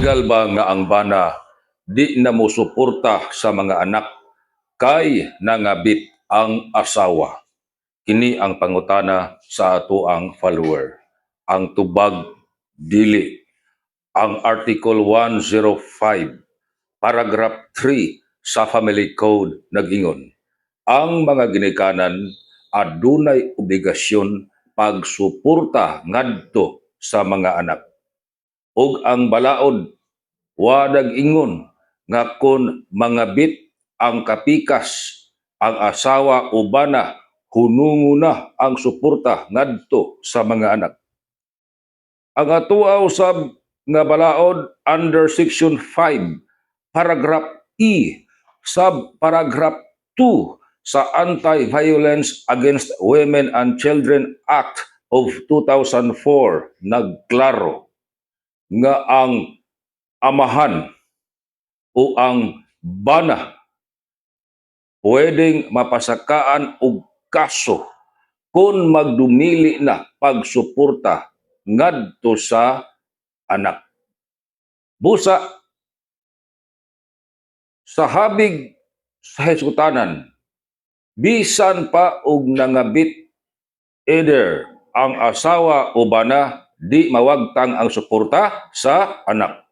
Legal ba nga ang bana di na mo suporta sa mga anak kay nangabit ang asawa? Kini ang pangutana sa atoang follower. Ang tubag, dili. Ang Article 105, Paragraph 3 sa Family Code nag-ingon: Ang mga ginikanan adunay obligasyon pagsuporta ngadto sa mga anak. Ug ang balaod wa nag-ingon nga kon mangabit ang kapikas, ang asawa o bana, hunungo na ang suporta ngadto sa mga anak. Ang atoa usab nga balaod under Section 5, Paragraph E, sub paragraph 2 sa Anti-Violence Against Women and Children Act of 2004 nagklaro nga ang amahan o ang bana pwedeng mapasakaan og kaso kung magdumili na pagsuporta ngadto sa anak. Busa sa habig sa hisgutanan, bisan pa og nangabit either ang asawa o bana, di mawagtang ang suporta sa anak.